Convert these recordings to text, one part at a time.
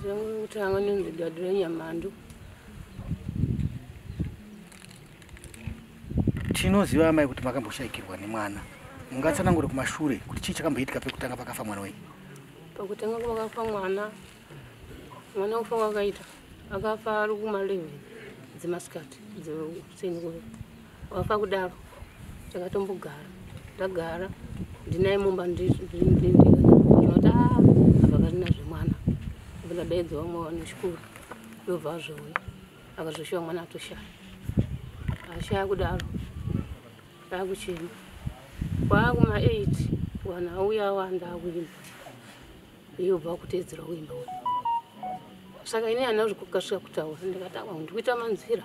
Kutanga nonzi Dadu reNyamandu. Tinoziva amai kuti makamboshaikirwa nemwana. Mungatsanangure kumashure kuti chii chakamboitika pekutanga pakafa mwana wenyu? Pakutanga pakafa mwana, mwana kufa kwakaita akafa ari kuma11 dzemasikati dzekuseni kuve. Wafa kudaro takatombogara, ndagara ndinaye mumba ndinoti apa pasina zvemwana. Ndadaidza vamwe vanechikoro ndobva azouya akazoshuwa mwana atoshaya. Ashaya kudaro akuchema kwaakuma 8 vanhu auya awanda akuimba, iye obva akuteedzera kuimba. Saka ini handina kuzvikasika kutaura, ndikati awa ndikuita manzira.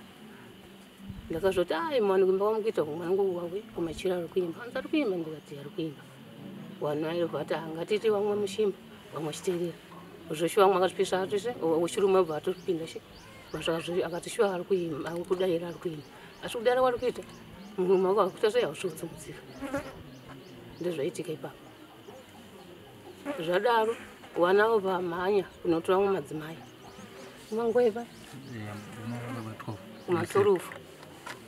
Ndakazoti ai mwana kuimba kwamukuita mwana wangu kumachira ari kuimba, anzi ari kuimba, ndikati ari kuimba. Vanhu vaibva vati ngatiti vamwe muchimba vamwe vachiteerera. Zvoshuwa vamwe akazvipisa atise wechirume obva atopinda shi akati shuwa ari kuimba, ari kudaira ari kuimba, asi kudaira kwari kuita murume wako akuita sei hausi kutsimudzika. Ndozvaitika ipapo. Zvadaro vana vobva vamhanya kunotora mamwe madzimai mangweva kumatorufu.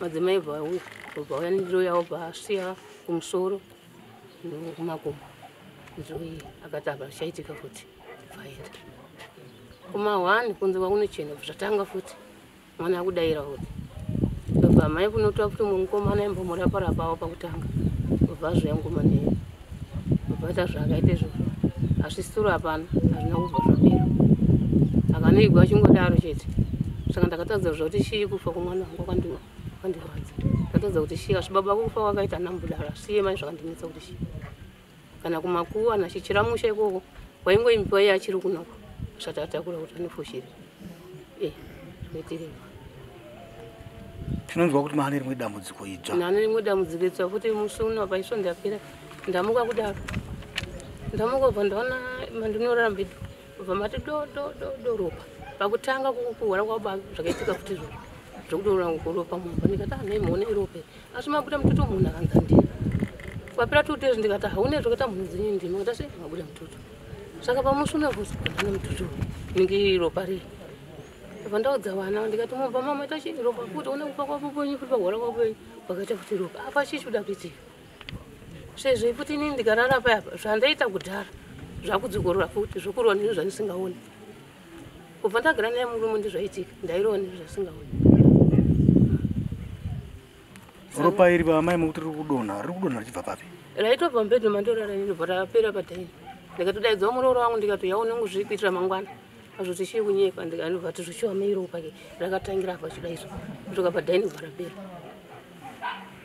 Madzimai bva auya, obva auya nendiro yavo bva asiya kumusoro kumakumbo. Ndiro iyi akati apa zvichaitika futi bvaenda kuma1 kunze kwakunochena zvatanga futi mwana akudaira futi. Ndobva mai kunotora futi mukomana aimbomurapa-rapawo pakutanga, obva azouya mukomana iye obva aita zvaakaita izvozvo, asi suro hapana, hazvina kubva zvapera, akanoigwa achingodaro chete. Saka ndakatadza kuziva kuti chii kufa kwemwana wangu kwandirwadza. Ndakatadza kuti chii, asi baba kufa kwakaita nambudaro, asi iye mai zvakandinetsa kuti chii. Kana kumakuwa nachichiramusha ikoko waingoimbiwa iye achiri kunoko asati atakura kuti anofushira. Zvinoitirei. Tinonzwa kuti maane rimwe dambudziko idzva. Nane rimwe dambudziko idzva futi musi uno paiso ndapera ndamuka kudaro. Ndamuka kubva ndaona mandinorara mbedu kubva mati do do do do ropa. Pakutanga kuhwara kwababa zvakaitika futi izvozvo. Zvekudorora ropa mumba ndikati ah nhai muone iropa. Asi mabuda mututu munhu akanzi handina. Kwapera 2 days ndikati haune zvakaita munhu dzenyu ndima ndikati sei mabuda mututu. Saka pamusi uno futi ndana mututu ningi ropa rei. Ndabva ndaudza vana ndikati mumba mama ita chii ropa futi une kufa kwako kwenyu futi pahwara kwako kwenyu pakaita futi ropa. Apa chii chikuda kuitika? Sezvo futi inini ndikarara paya zvandaita kudhara zvakudzokorora futi zvokurwa nezvinhu zvandisingaoni. Kubva ndagara naye murume ndizvaitika ndairowa nezvinhu zvandisingaoni. Ropa iri vamai mukuti riri kudonha, riri kudonha richibva papi? Raitobva mubedroom mandorara ini ndobva rapera padhaini. Ndikatodaidzawo muroora wangu ndikati uya unenge uzvikuitira mangwana. Azoti chii kunyepa ndikandobva ati zvichiwa mairopa ke rakatangira apa chidaiso. Kutoka padhaini kubva rapera.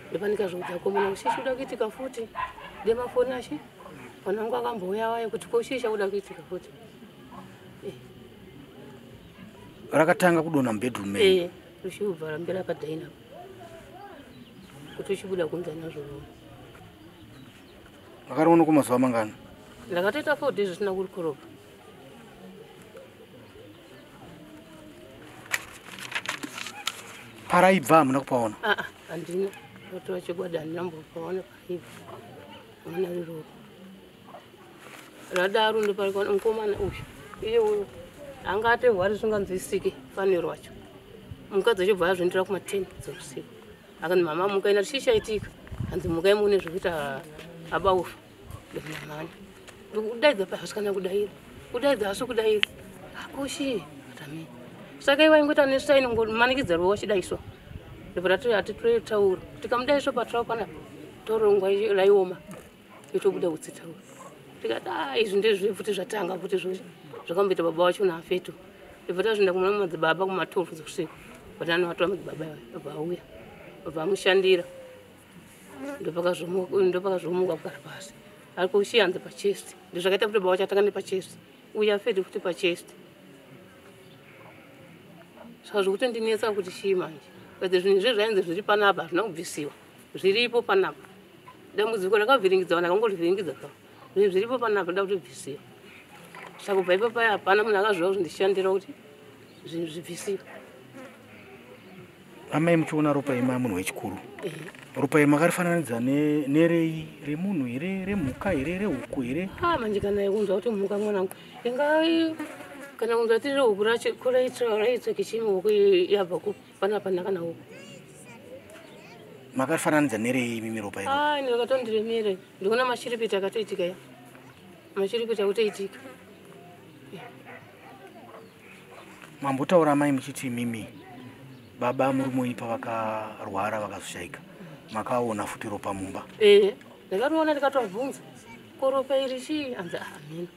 Ndopandikazoudza komana kuti chii chikuda kuitika futi. Ndemafoni achi mwana wangu akambouya waye kuti ko chii chakuda kuitika futi. Rakatanga kudonha mubedroom menyu. Richibva rambera padhaini apa. Kuti uchibuda kunze nazvo. Makariona kumazuva mangani? Ndakatoita 4 days zvisina kurikorobha. Paraibva hamuna kupaona? Ah, handina. Ndatora chokwadi handina mbopaona paraibva. Hamuna riropa. Radaro ndoparikuona mukomana uyu. Iye uyu anga atorwara zvisinganzwisisiki faniro wacho. Mukadzi achibva azvindira kuma 10 dzeusiku. Akanzi mama muka ina chii chaitika? Hanzi mukai mune zvekuita abaufa. Ndamamanya. Ndikudaidza pasi kana kudaira. Kudaidza asi kudaira. Akoshi atamini. Saka iwe waingoita nesaini ngomanikidza rwo wachidaiswa. Ndobva tati atitore tauro. Tikamudaiswa patrawo panapa. Torongwa raioma. Itobuda utsi tauro. Tikati ah izvi ndezve futi zvatanga futi zvose. Zvakamboita baba wacho naafeto. Ndobva tazvinda kumuna madzibaba kuma 12 dzeusiku. Vatano vatora madzibaba aya baba auya. Baba amushandira. Ndopakazomuka kugara pasi. Ari kushiyanza pachest. Ndozvakaita kuti baba wacho atanga nepachest. Uya afeto futi pachest. Saka zvekutondinetsa kuti chii manje. But zvinhu izvi zvainzi zviri panapa hazvina kubvisiwa. Zviripo panapa. Dambudziko rakavhiringidza vanhu akangorivhiringidza pa. Zvinhu zviripo panapa ndoda kutobvisiwa. Saka kubva ipapo paya hapana munhu akaziva kuti ndichishandira kuti zvinhu zvibvisiwe. Amai muchiona ropa imi munhu wechikuru. Ropa iri makarifananidza nerei? Remunhu here? Remhuka here? Rehuku here? Ah, manje kana yekunzwa kuti mhuka mwanangu. Inga Kana kunzwa tiri huku racho koraitsva kichimi huku yabva kupi panapa kana huku. Makafananidza nerei imimi ropa iro? Ah, ini rakatondiremere. Ndikuona mashiripiti akatoitika ya. Mashiripiti akutoitika. Mambotaura mai muchiti imimi baba murume wenyu pavakarwara vakazoshaika makaona futi ropa mumba. Ndakariona ndikatovhunza. Ko ropa iri chii? Anzi ameno.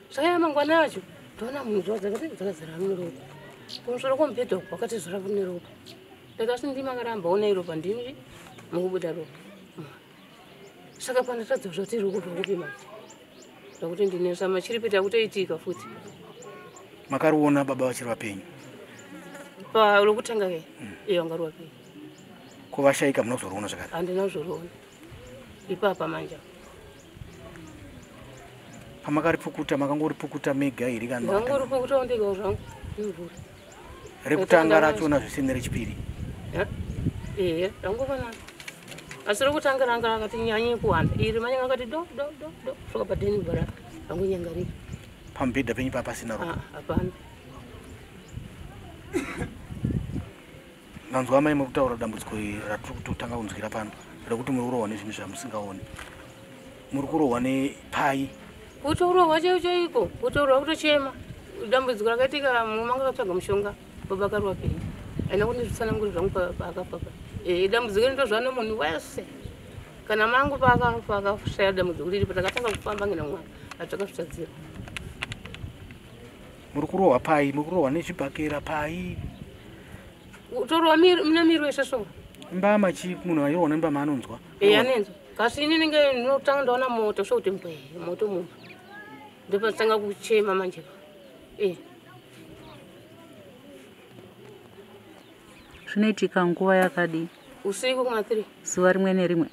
Saka mangwana acho ndoona munhu dzakazara neropa. Kumusoro kwomubhedha uku kwakatizara neropa. Ndakati ndimi akaramba onai ropa ndimi mukubuda ropa. Saka pandatadza kuti riri kubva kupi manje. Ndakuti ndinesa machiripiti akutoitika futi. Makariona baba vachiri vapenyu? Parokutanga ke? Iyo anga ri vapenyu. Ko vashaika muna kuzoriona zvakare? Handina kuzoriona. Ipapa manje. Pamakaripukuta makangoripukuta mega here kana? Ndangoripukuta ndega zvangu nemvura. Rekutanga rachona zvese nerechipiri? Rangofanana. Asi rekutanga ranga rakati nyanye kuwanda. Iri manje rakati do do do do kusvika padheni bva rangonyangarika. Pamubhedha penyu papasina ropa? Hapana. Manzwa mai muri kutaura dambudziko iri ratiri kutotanga kunzwira pano rekuti muri kurohwa nezvinhu zvamusingaoni. Muri kurohwa nepai? Kutorohwa chaiwo chaiko, kutorohwa kutochema. Dambudziko rakaitika mumwe anga akatsvaga mushonga baba akarohwa penyu. Aina kunditsanangura zvangu paakafa pa. Dambudziko iri ndozvano munhu wese. Kana mangu paakafa akashaya dambudziko riripo takatanga kufamba ngena mwana atakazvitadzira. Muri kurohwa pai? Muri kurohwa nezvibhakera pai? Kutorohwa mune miri wese so. Mbama chii? Munhu airohwa nembama anonzwa? Anenzwa. Kasi ini ninge ndinotanga ndaona moto so kuti mbwe moto mumba. Ndopatanga kuchema manje. Zvinoitika nguva yakadii? Usiku kuma 3. Zuva rimwe nerimwe?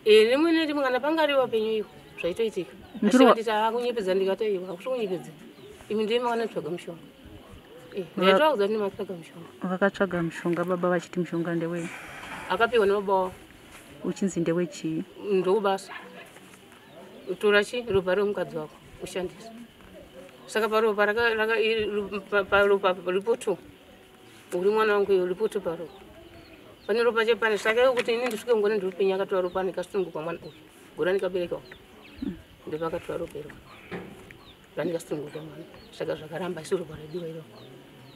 Rimwe nerimwe kana pangari vapenyu ivo zvaitoitika. Asi nditi akunyepedza ndikati aiwa hakusi kunyepedza. Imi ndimi makanotsvaga mushonga. Ndaitovaudza kuti ndimakatsvaga mushonga. Vakatsvaga mushonga baba vachiti mushonga ndewei? Akapiwa nebaba wavo. Uchinzi ndewechii? Ndokubasa. Tora chi ropa remukadzi wako ushandise. Saka paropa paropa ripo 2. Uri mwana wangu iyo ripo 2 paropa. Pane ropa chepane saka iwo kuti ini ndisvike ngoni ndiri penyu akatora ropa ndikasununguka mwana uyu. Gore ndikabereka uyu. Ndopakatora ropa iro. Randikasununguka mwana. Saka zvakaramba isi ropa raidiwa iro.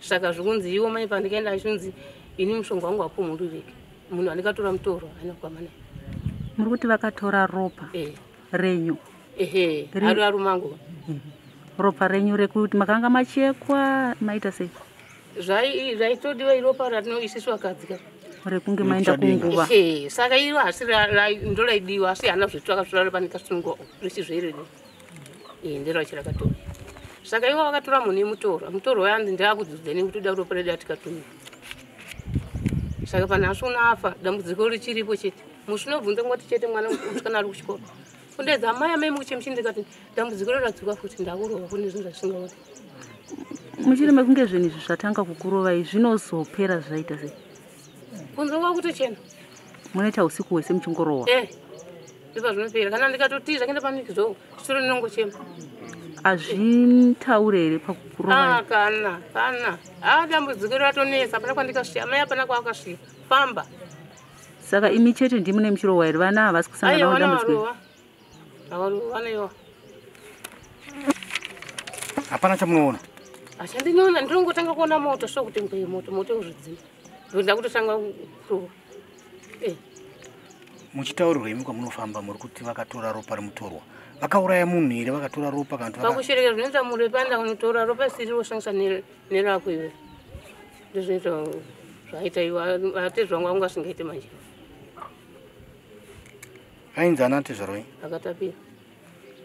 Saka zvikunzi iwo mai pandikaenda achinzi ini mushonga wangu hapumuririki. Munhu andikatora mutoro haina kukama naye. Muri kuti vakatora ropa renyu? Ehe, ari arumangu. Ropa renyu rekuti makanga machekwa maita sei? Zvaitodiwa iropa ratinoisiswa vakadzi ka. Rekunge maenda kunguva. Saka iro hasi ndoraidiwa asi hana zvitsvaka zvorara pandikasunungwa richizverere. Ndiro racho rakatora. Saka ivo vakatora munhu yemutoro. Mutoro wayanzi ndaakudzidzeni kuti uda ropa redu atikatumira. Saka panhasi unoafa dambudziko richiripo chete. Musi unobvunza kungoti chete mwana musikana ari kuchikoro. Kundedza amai amai mukuchemuchini ndikati dambudziko radzoka futi ndakurova kune zvinhu zvasingaoni. Mushure mekunge zvinhu izvi zvatanga kukurovai zvinozopera zvaita sei? Kunze kwakutochena. Munoita usiku hwese muchingorohwa? Ndipo zvinopera. Kana ndikatotiza kuenda pamikizo, shure ndinongochema. Hazvitaure here pakukurovai? Kana, kana. Dambudziko ratonetsa, hapana kwandikasvika. Amai hapana kwaakasvika. Famba. Saka imi chete ndimi muchirohwa here? Vana havasi kusangana nedambudziko iri? Varowa. Vana Hapana chamunoona? Achandinoona ndinongotanga kuona moto so kuti mbwe moto moto uzvidzima. Ndakutotanga kurohwa. Muchitaurirwa imi kwamunofamba muri kuti vakatora ropa remutorwa. Vakauraya munhu here vakatora ropa kana kuti Pakushereka zvinoita murepi aenda kunotora ropa isiri roshandisa nerako iwe. Ndozvinoita zvaita iwe atezva vangu vangu asingaiti manje. Ainzi ana atezvaro wenyu? Akatapira.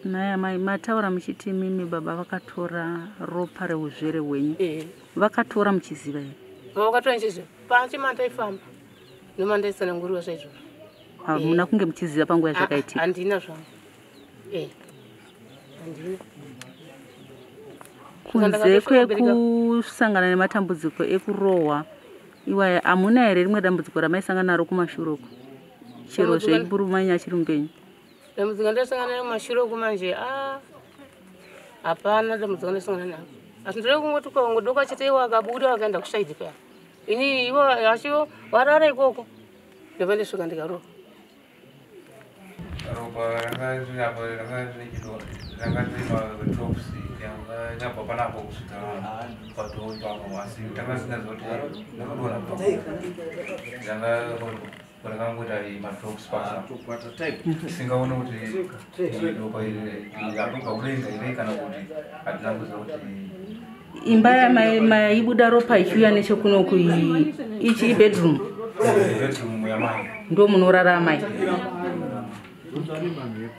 Nhai amai, mataura muchiti mimi baba vakatora ropa reuzvere hwenyu. Vakatora muchiziva here? Vakatora ndichiziva. Pachi mandaifamba. Nomandaitsananguriwa saizvozvo. Hamuna kunge muchiziva panguva yazvakaitika? Handina zvangu. Handina. Kunze kwekusangana nematambudziko ekurohwa iwaya, hamuna here rimwe dambudziko ramaisangana naro kumashure uko? Chero zvemurume achiri mupenyu? Dambudziko ndasangana naro kumashure uko manje, hapana dambudziko ndasangana naro. Asi ndode kungoti ukangodoka chete iwo akabuda akaenda kusaidhi paya, ini ivo asiwo warara ikoko, ndobva ndisvika ndikarova. Ropa ranga riri apa, ranga riri chidonha, ranga riri madrops, yanga yakabva panapo kusvika padoor ipapo, asi tanga tisingazivi kuti rakadonha kubva kupi. Ranga rakangoita madrops pasi, tisingaoni kuti ropa iri rakabva kudenga here kana kuti hatina kuziva kuti. Imba maibuda ropa ichiuya nechekunoku, ichi ibedroom? Bedroom yamai. Ndo munorara amai?